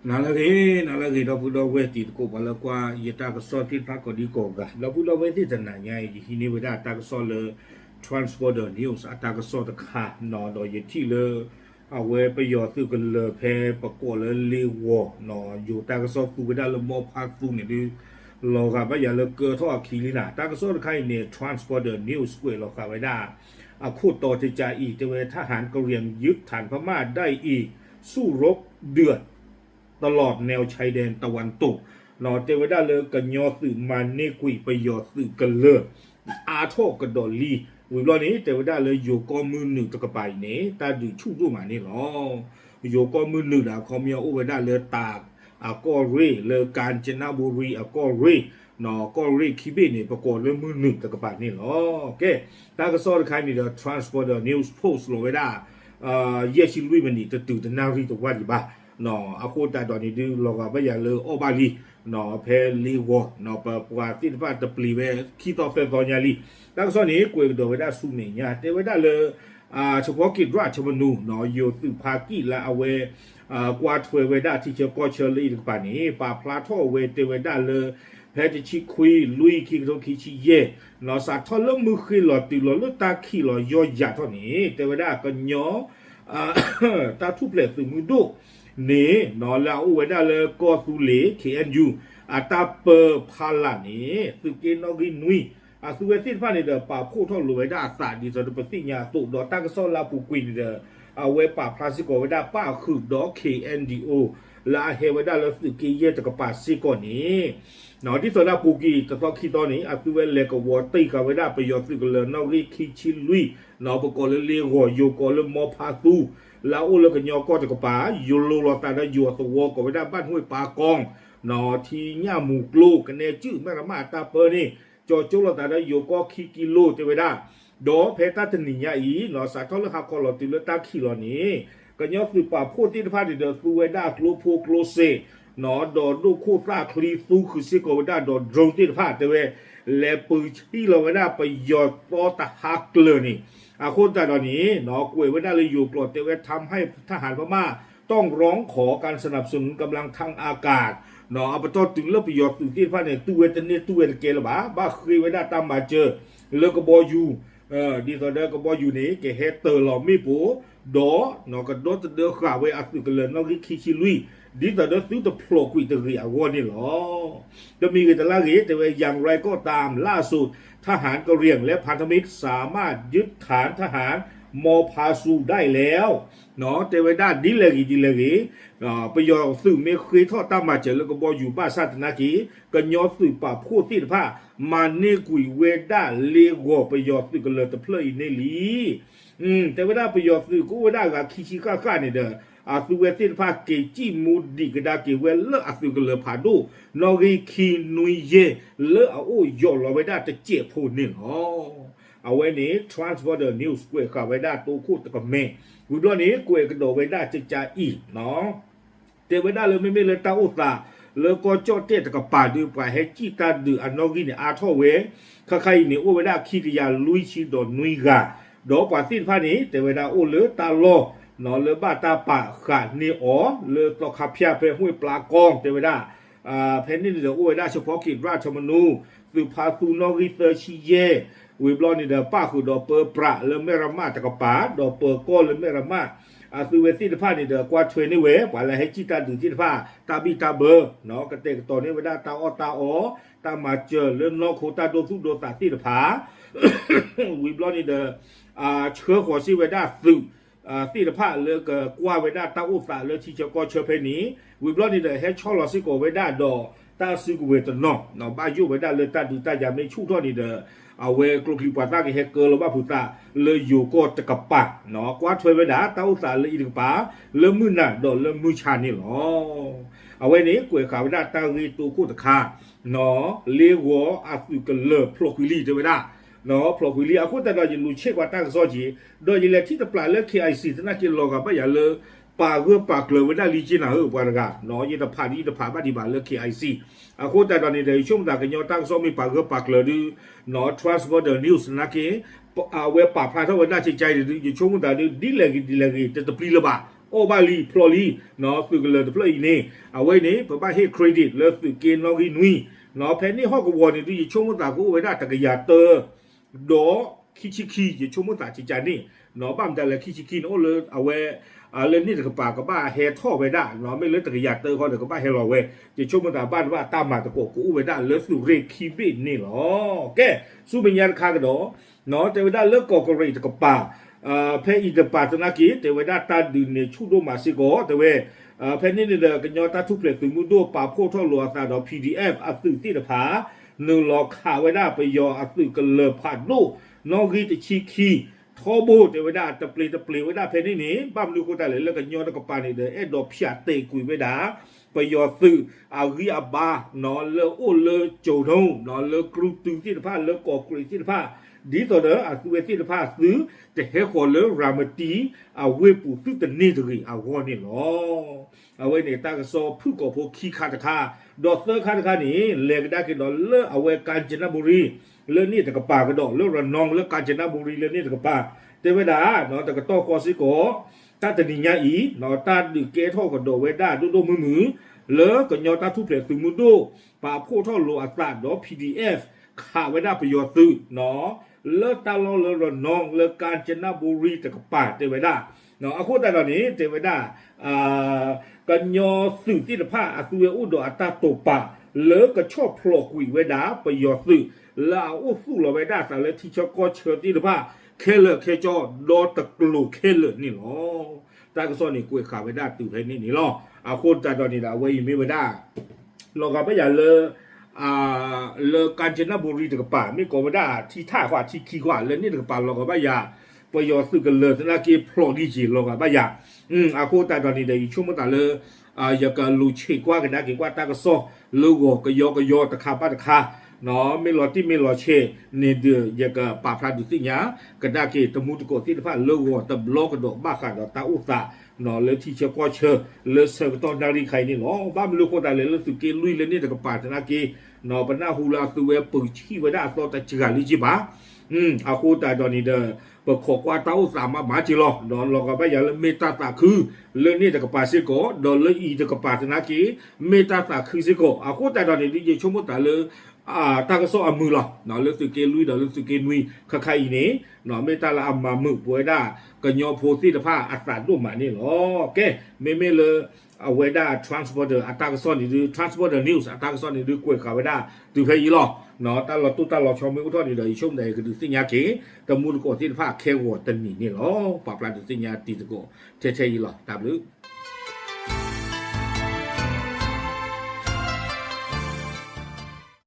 နၤလၢအဂ့ၤ, နၤလၢအဂ့ၤ ဒီပုၢ်ဒီဝဲၢ်တံၤသကိး ပှၤလၢကွၢ်ယတၢ်ကစီၣ်သ့ၣ်တဖၣ်ကိးဒံကိးဂၤ, ဒီပုၢ်ဒီဝဲၢ်သ့ၣ်တနၤညါအံၤ ယဟံးန့ၢ်ဝဲဒၣ်တၢ်ကစီၣ်လၢ Transborder News အတၢ်ကစီၣ်တခါနီၤ, ဒီးယထံၣ်လၢ အဝဲပယီၤသုးကလၢၤဖဲပကိးလၢလ့ဂီၤနီၤ, ယိၤတၢ်ကစီၣ်သူဝဲဒၣ်လၢမီဖါသူန့ၣ်ဒုး လီၤဂာ်ဘၣ်ယၤလၢကၢထီၣ်အခံလံနၤ. တၢ်ကစီၣ်တခါအံၤန့ၣ် Transborder News ကွဲးလီၤဃာ်ဝဲဒၣ် အခိၣ်တီတကးအံၤ တဲဝဲ ทหารกะเหรี่ยงยึดฐานพม่าได้อีก สู้รบเดือดตลอดแนวชายแดนตะวันตก တဲဝဲဒၣ်လၢကညီသုးမၤန့ၢ်ကွံာ်ပယီၤသုးကလၢၤ အါထီၣ်ကဒီးလံ. ဝံၤဘျီန့ၣ် တဲဝဲဒၣ်လၢယိၤကီၢ်မုၢ်နုာ်တကပၤအံၤန့ၣ် တၢ်ဒုးဆူၣ်ဒိၣ်မးန့ၣ်လီၤ. ယိၤကီၢ်မုၢ်နုာ်ဒီး အခီပညီအိၣ်ဝဲဒၣ်လၢတၢးအကီၢ်ရ့ၣ် လၢကၣ်စနဘူရံအကီၢ်ရ့ၣ်, ကီၢ်ရ့ၣ်ခံဘ့ၣ်န့ၣ် ပကိးလၢမုၢ်နုာ်တကပၤန့ၣ်လီၤ. ကဲ, တၢ်ကစီၣ်တခါန့ၣ်ဒီး Transborder News post လီၤဝဲဒၣ် ယဲၢ်ဆံလွံၢ်မံးနံး တတုၤတနၣ်ရံၣ်တဝၢ်ဒံးဘၣ်. အဃိသတးဒီးန့ၣ်ဒုး လီၤဂာ်ဘၣ်ယၤလၢအီၣ်ဘၣ်လံ ဖဲလ့ဂီၤ ပပှၤသ့ၣ်တဖၣ်တပျံၤဝဲခံသီသၢသီညါလံ. တၢ်ကစီၣ်န့ၣ် ကွဲးကဒီးဝဲဒၣ်ဆူမဲာ်ညါ တဲဝဲဒၣ်လၢ เฉพาะกิจราชมนู ယိၤသုးဖါကံၣ်လၢအဝဲ ကွၢ်ထွဲဝဲဒၣ်ထံဆၢကီၢ်ဆၢလၢအံၤတကပၤန့ၣ် ပာ်ဖျါထီၣ်ဝဲတဲဝဲဒၣ်လၢ ဖဲတဆံခွံလွံၢ်ခံကထိခံဆံယဲၢ် စးထီၣ်လၢမုၢ်ဃ့ၢ်လီၤတုၤလီၤလၢတၢ်ခံးလီၤယီၢ်ယၤထီၣ်န့ၣ် တဲဝဲဒၣ်ကညီ တၢ်ထူၣ်ဖျဲးသုးမုၢ်ဒိၣ်န့ၣ် လၢအအိၣ်ဝဲဒၣ်လၢကီၢ်သူလ့ၤ K N U အတၢ်ပၢဖီလာ်န့ၣ် သုးက့နီၣ်ဂံၢ်နွံ အသုဝဲသ့ၣ်တဖၣ်န့ၣ်ဒီး ပာ်ဖှိၣ်ထီၣ်လိာ်ဝဲဒၣ်အသးဒ်သိးဒီးပသ့ၣ်ညါအသိး ဒီးတၢ်ကစီၣ်လၢအပူၤကွံာ်န့ၣ်ဒီး အဝဲပာ်ဖျါစ့ၢ်ကီးဝဲဒၣ်ပၣ်ဃုာ်ဒီး K N D O လၢအဟဲဝဲဒၣ်လၢသုးက့ယဲၢ်တကပၤစ့ၢ်ကီးန့ၣ် ဒ်သိးလၢအပူၤကွံာ်တသီခံသီန့ၣ် အသုဝဲလဲၤကဝီၤတံၢ်ဃာ်ဝဲဒၣ်ပယီၤသုးကလၢၤနီၣ်ဂံၢ်ခံဆံလွံၢ် ပကိးလၢလ့ဂီၤ ယိၤကိးလၢမီဖါသူ လၢအအိၣ်လၢကညီကီၢ်တကပၤ ယိၤလိၤလိာ်သးဒီးယိၤအသဝီကိးဝဲဒၣ်ဘၣ်နွံပၤကီၢ် ထံညၣ်မူၤကျိ ကနဲကုၢ် မဲၣ်ရမးအတၢ်ပၢန့ၣ် ကၠီကၠိလိာ်သးဒီးယိၤကီၢ်ခံကံလိတဲဝဲဒၣ် ဒီးဖဲတၢ်တနံၤညါအံၤ စးထီၣ်လၢဟါခီလီၤတုၤလၢတၢ်ခံးလီၤန့ၣ် ကညီသုးပာ်ဖှိၣ်သ့ၣ်တဖၣ်န့ၣ်ဒီးသူဝဲဒၣ်ကျိဖိကျိစ့ ဒီးဒိၣ်ခိၣ်သၣ်ချံသူဃုာ်စ့ၢ်ကီးဝဲဒၣ်ဒီး drone သ့ၣ်တဖၣ်တဲဝဲ လဲၤပၢဆှံလီၤဝဲဒၣ်ပယီၤသီတဟါကျၢၤန့ၣ် အဃိသတးဒီးန့ၣ် ကွဲးဝဲဒၣ်လၢယိၤကျိာ်တဲဝဲ ทำให้ทหารพม่าต้องร้องขอการสนับสนุนกำลังทหาร အပတီၢ်တုၤလၢပယီၤသုးသ့ၣ်တဖၣ်န့ၣ် တူၢ်ဝဲတန့ၢ်တူၢ်ဝဲတကဲလၢၤဘၣ် ဘၣ်ဃ့ဝဲဒၣ်တၢ်မၤစၢၤ လၢကဘီယူၤ ဒ်သိးဒီးကဘီယူၤန့ၣ် ကဟဲတၢၤလီၤမ့ၣ်ပိၢ် ဒီးကဒီသဒၢဃာ်ဝဲအသုးကလၢၤနီၣ်ဂံၢ်ခံဆံလွံၢ် ဒ်သိးဒီးသုတဖျိးကွံာ်တဂ့ၤအဂီၢ်န့ၣ်လီၤ. တမံၤဂ့ၤတလါဂ့ၤ တဲဝဲ อย่างไรก็ตาม ล่าสุด ทหารกะเหรี่ยงและพันธมิตรสามารถยึดฐานทหารมอพาซูได้แล้ว တဲဝဲဒၣ်ဒ်လဲၣ်ဂ့ၤဒ်လဲၣ်ဂ့ၤ ပယီၤသုးမ့ၢ်ဃ့ထီၣ်တၢ်မၤစၢၤလၢကဘီယူၤဘၣ်ဆၣ်သနာ်က့ ကညီသုးပာ်ဖှိၣ်သ့ၣ်တဖၣ် မၤန့ၢ်ကွံာ်ဝဲဒၣ်လ့ဂီၤပယီၤသုးကလၢၤတဖျၢၣ်အံၤန့ၣ်လံ. တဲဝဲဒၣ်ပယီၤသုးကအိၣ်ဝဲဒၣ်အဂၤခံဆံဃၣ်ဃၣ်န့ၣ်ဒီး အသုဝဲသ့ၣ်တဖၣ်က့ၤစံၣ်မူဒံးကဒါက့ၤဝဲလၢအသုးကလၢၤဖးဒိၣ် နီၣ်ဂံၢ်ခံနွံယဲၢ် လၢအအိၣ်ယီၤလီၤဝဲဒၣ်တစဲးဖိန့ၣ်လီၤ. အဝဲန့ၣ် Transborder News ကွဲးဃာ်ဝဲဒၣ်တိခိၣ်တကမဲာ် ဝံၤဘျီန့ၣ် ကွဲးကဒီးဝဲဒၣ်ကကါအံၤ တဲဝဲဒၣ်လၢမ့မ့ၢ်လၢတၢ်အိၣ်သး လၢကီၢ်ကၠီၣ်တဲၣ်တကပၤဒီး ပှၤဟဲစံၣ်တၢ်ဒုးအနီၣ်ဂံၢ်န့ၣ် အါထီၣ်ဝဲ ခါခါအံၤန့ၣ် အိၣ်ဝဲဒၣ်ခံကယၤလွံၢ်ဆံဒီးနွံဂၤ ဒီးပှၤသ့ၣ်တဖၣ်န့ၣ် တဲဝဲဒၣ်အိၣ်လၢတၢ်လီၢ် လၢဘၣ်တၢ်ပာ်ဃာ်န့ၢ်အီၤ လၢသီခါဖၠၣ်ဖဲ ห้วยปลาก้อง တဲဝဲဒၣ် ဖဲန့ၣ်န့ၣ်ဒီးအိၣ်ဝဲဒၣ် เฉพาะกิจราชมนู သုးဖါသူနီၣ်ဂံၢ်သၢဆံယဲၢ် ဝံၤဘျီန့ၣ်ဒီး ပၣ်ဃုာ်ဒီးပၢပြးလၢမဲၣ်ရမးတကပၤ ဒီးပၢၤကီၢ်လၢမဲၣ်ရမး အသုဝဲသ့ၣ်တဖၣ်န့ၣ်ဒီး ကွၢ်ထွဲန့ၢ်ဝဲ ပှၤလၢဟဲစံၣ်တၢ်ဒုးသ့ၣ်တဖၣ် တၢ်ဘံၣ်တၢ်ဘၢ ကတဲာ်ကတီၤန့ၢ်ဝဲဒၣ်တၢ်အီၣ်တၢ်အီ တၢ်မၤစၢၤလၢနီၢ်ခိတၢ်ဒိသူၣ်ဒိသးသ့ၣ်တဖၣ် ဝံၤဘျီန့ၣ်ဒီး ဆှၢဃီၤစ့ၢ်ဝဲဒၣ်သုး သ့ၣ်တဖၣ်လၢကကွၢ်ဝဲဒၣ်တၢ်အိၣ်သးလၢထံဆၢကီၢ်ဆၢဖဲန့ၣ် ဝံၤဘျီန့ၣ်ဒီး ဟဲဆီလီၤစ့ၢ်ကီးဝဲဒၣ်ဒီးတၢ်စုကဝဲၤတနီၤ ဘၣ်ယိၣ်ဝဲဒၣ်လၢတၢ်ဒုးတၢ်ယၤမ့ၢ်ဆူၣ်ထီၣ်န့ၣ်ဒီး အဝဲကျိချံပှၤသၣ်ကဟဲကၢလီၤဘၣ်ဖုးသးလၢယိၤကီၢ်တကပၤ ကွၢ်ထွဲဝဲဒၣ်တၢ်အိၣ်သးလၢအံၤတကပၤ လၢမုၢ်နၤဒီးလၢမုၢ်ဆါန့ၣ်လီၤ. အဝဲန့ၣ်ကွဲးဃာ်ဝဲဒၣ်တၢ်ဂ့ၢ်တိခိၣ်တခါ လ့ဂီၤအသုးကလၢၤဖျိးကွံာ်လံတဲဝဲဒၣ် ဖျိးကွံာ်လံ အဃိသတးဒီးယလူၤဆ့ၣ်ကွၢ်တၢ်ကစီၣ်က့ၤ ဒီးယလဲၤထံၣ်တပျးလၢ K I C သနာ်က့လီၤဂာ်ဘၣ်ယၤလၢ ပာ်ဂၢၢ်ပာ်ကျၢၤဝဲဒၣ်လံက့နၤဧၢ ပှၤတဂၤ ယတဖးဒ်ယတဖးဘၣ်ဒံးဘၣ်လၢ K I C အဃိသတးဒီးန့ၣ်ဒီး ယဆိကမိၣ်သးကညီတၢ်ကစီၣ်မ့ၢ်ပာ်ဂၢၢ်ပာ်ကျၢၤဒုး Transborder News သနာ်က့ အဝဲပာ်ဖျါထီၣ်ဝဲဒၣ်ကကါအံၤဒုး ယဆိကမိၣ်သးဒုး ဒ်လဲၣ်ဂ့ၤဒ်လဲၣ်ဂ့ၤ တတပျံၤလၢၤဘၣ် အီၣ်ဘၣ်လံဖျိးလံ, သုးကလၢၤတဖျၢၣ်အံၤန့ၣ် အဝဲန့ၣ် ပဘၣ်ဟ့ၣ် credit လၢသုးက့နီၣ်ဂံၢ်နွံ, ဖဲန့ၣ်ဟီၣ်ကဝီၤန့ၣ်ဒုး ယဆိကမိၣ်သးကအိၣ်ဝဲဒၣ်တကယၤတၢ ဒီးခံဆံခံ ယဆိကမိၣ်သးကကန့ၣ်, ဘၣ်မတၤလဲၣ် ခံဆံခံန့ၣ်အိၣ်လၢအဝဲ လၢန့ၣ်တကပၤကဘၣ်ဟဲထီၣ်ဝဲဒၣ်, မ့ၢ်လၢတကယၤတၢခီဒီးကဘၣ်ဟဲလီၤဝဲ, ယဆိကမိၣ်သးဘၣ်တဘၣ်တၢ်မၤသကိးကအိၣ်ဝဲဒၣ်လၢသုးရ့ၣ်ခံဘ့ၣ်န့ၣ်လီၤ. ကဲ, ဆူမဲာ်ညါတခါကဒီး, တဲဝဲဒၣ်လၢကီၢ်ကရ့ၣ်တကပၤ, ဖဲအံၤတပၤသနာ်က့ တဲဝဲဒၣ်တၢ်ဒုးန့ၣ်ဆူၣ်ဒိၣ်မးစ့ၢ်ကီး, တဲဝဲ ဖဲန့ၣ်န့ၣ်ဒီး ကညီတၢ်ထူၣ်ဖျဲးသုးမုၢ်ဒိၣ်ပာ်ဖှိၣ်ထီၣ်လိာ်အသးဒီး P D F အသုးသ့ၣ်တဖၣ် နုာ်လီၤခးဝဲဒၣ်ပယီၤအသုးကလၢၤဖးဒိၣ် နီၣ်ဂံၢ်တဆံခံ ထီဘိ တဲဝဲဒၣ်တပျ့ၤတပျ့ၤဝဲဒၣ်ဖဲန့ၣ်န့ၣ်, ဘၣ်မနုၤအဃိသတးလဲၣ် လၢကညီတကပၤန့ၣ်ဒီး အဲၣ်ဒိးဖၠးတဲာ်ကွံာ်ဝဲဒၣ် ပယီၤသုးအဂံၢ်အဘါ လၢအိၣ်လၢကၠိၤဒိၣ် လၢကြုၢ်တုသ့ၣ်တဖၣ် လၢကီၢ်ကရ့ၣ်သ့ၣ်တဖၣ်, ဒ်သိးဒီးအသုဝဲသ့ၣ်တဖၣ်သုတဟဲဃီၤလၢရၤမတံ အဝ့ၢ်ပူၤသုတန့ၢ်တဂ့ၤအဂီၢ်န့ၣ်လီၤ. အဝဲန့ၣ်တၢ်ကစီၣ်ဖုၣ်ကိာ်ဖိခံခါတခါ, ဒီးသၢခါတခါန့ၣ် လဲၤကဒါက့ၤဒီးလၢအဝဲ ကၣ်စနဘူရံ လၢန့ၣ်တကပၤကဒီး လၢရနီ လၢကၣ်စနဘူရံ လၢန့ၣ်တကပၤ, တဲဝဲဒၣ် တကတီၢ်ဃီစ့ၢ်ကီး တၢ်တနံၤညါအံၤ တၢ်ဒုးကဲထီၣ်ကဒီးဝဲဒၣ်ဒိၣ်ဒိၣ်မုၢ်မုၢ် လၢကညီတၢ်ထူၣ်ဖျဲးသုးမုၢ်ဒိၣ် ပာ်ဖှိၣ်ထီၣ်လိာ်အသးဒီး P D F ခးဝဲဒၣ်ပယီၤသုး လၢတၢ်လီၢ်လၢရနီ လၢကၣ်စနဘူရံတကပၤ တဲဝဲဒၣ်. အဃိသတးဒီးန့ၣ် တဲဝဲဒၣ် ကညီသုးသ့ၣ်တဖၣ်အသုဝဲအိၣ်ဒီးအတၢ်တိာ်ပာ် လၢကဆီၣ်ဖျိးကွံာ်ဝဲဒၣ်ပယီၤသုး လၢအအိၣ်သူၣ်လီၤဝဲဒၣ်အသးလၢထံဆၢကီၢ်ဆၢသ့ၣ်တဖၣ် ခဲလၢာ်ခဲဆ့ ဒီတကျိၤခဲလၢာ်န့ၣ်လီၤ. တၢ်ကစီၣ်န့ၣ်ကွဲးဃာ်ဝဲဒၣ်တုၤဖဲန့ၣ်န့ၣ်လီၤ. အဃိသတးဒီးန့ၣ်ဒီး အဝဲအံၤမ့ၢ်ဝဲဒၣ် လီၤဂာ်ဘၣ်ယၤလၢ လၢကၣ်စနဘူရံတကပၤ မ့ၢ်ကိးဝဲဒၣ်ထံထၣ်ခွါထံခံခွါ လၢန့ၣ်တကပၤလီၤဂာ်ဘၣ်ယၤ, ပယီၤသုးကလၢၤသနာ်က့ဖျိးဒံးက့ၤလီၤဂာ်ဘၣ်ယၤ. အဃိသတးဒီးန့ၣ်ဒီး ယဆိကမိၣ်သးလၢ ယကလူၤဆံးကွၢ်ကဒါက့ၤကွၢ်တၢ်ကစီၣ်လၢဂီၤကယီကယီတခါဘၣ်တခါ, မ့ၢ်လီၤတံၢ်မ့ၢ်လီၤဆဲးန့ၣ်ဒီး ယကပာ်ဖျါဒုးသ့ၣ်ညါ ကဒါက့ၤတမူတကိးသ့ၣ်တဖၣ်လၢဂီၤတဘျီကဒီးဘၣ်ဃးဒီးတၢ်အိၣ်သး လၢထံဆၢကီၢ်ဆၢ လၢဆၢကတီၢ်နၣ်ရံၣ်ခါအံၤန့ၣ်လီၤ. ဘၣ်မနုၤအဃိသတးလဲၣ် လၢသုးက့လွံၢ်လၢန့ၣ်တကပၤသနာ်က့ ပနၢ်ဟူလၢအသုဝဲပၢၤဆံၣ်ဝဲဒၣ်အသီတစှၤလံက့ဘၣ်. အဃိသတးဒီးန့ၣ်ဒီး ပခိးကွၢ်တၢ်အိၣ်သးမးမးက့လီၤ. ဒီးလီၤဂာ်ဘၣ်ယၤလၢမ့ၢ်တၢ်သးခု လၢန့ၣ်တကပၤစ့ၢ်ကီး ဒီးလၢအံၤတကပၤသနာ်က့ မ့ၢ်တၢ်သးခုစ့ၢ်ကီး. အဃိသတးဒီးန့ၣ်ဒုး ယဆိကမိၣ်သးလၢ တၢ်ကစီၣ်အမုာ်လီၤ. လၢသုးက့လွံၢ်ဒီးလၢသုးက့နွံခါခါအံၤန့ၣ် မ့ၢ်တၢ်လၢအမၤမုာ်ပဝဲဒၣ်ကညီဖိသ့ၣ်တဖၣ်အသးဒိၣ်မးန့ၣ်လီၤ. ကဲ, မ့မ့ၢ်လၢ အဝဲဒၣ် Transporter အတၢ်ကစီၣ်န့ၣ်ဒုး Transporter News အတၢ်ကစီၣ်န့ၣ်ဒုးကွဲးဃာ်ဝဲဒၣ်တုၤဖဲအံၤလီၤ. တၢ်လီၤတိၢ်တၢ်လီၤဆီမ့ၢ်အိၣ်ထီၣ်န့ၣ်ဒီး ယဆိကမိၣ်သးကဒုးသ့ၣ်ညါက့ၤ တမူတကိးသ့ၣ်တဖၣ်ခဲဂီၤတနံၤန့ၣ်လီၤ. ပာ်ဖျါဒုးသ့ၣ်ညါတံၤသကိးထဲထဲအံၤလီၤ. တၢ်ဘျုး